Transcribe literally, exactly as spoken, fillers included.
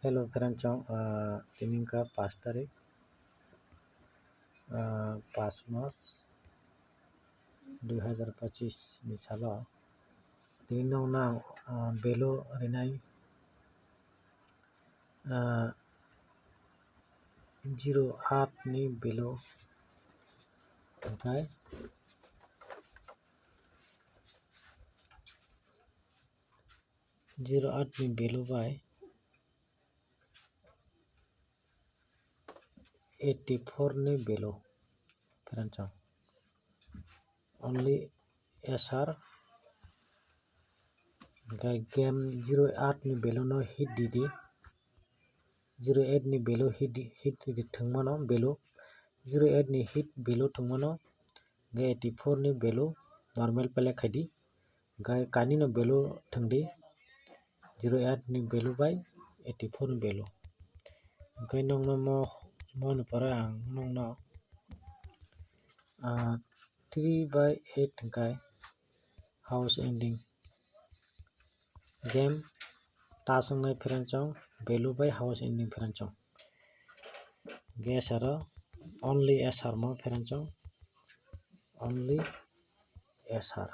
Hello friend chong, ah, tini wngkha pash tarik, ah, pash mas dui hazar pachis ni salo. Tini nokno ang, ah, value rinai, ah, zero eight ni value hwnkhe zero eight ni value bai eighty four ni value friend chong. Only S R. Hwnkhe game zero eight ni value no hit di di. Zero eight ni value hit di, hit di thwngmano value. Zero eight ni hit value thwngmano hwnkhe eighty four ni value normal play khai di. Hwnkhe kani no value thwng di. Zero eight ni value bai eighty four ni value. Hwnkhe nokno mo, mo ni pore ang nokno, ah, three by eight hwnkhe house ending game ta swngnai friend chong, value bai house ending friend chong. Hwnkhe S R o only S R mo friend chong, only S R.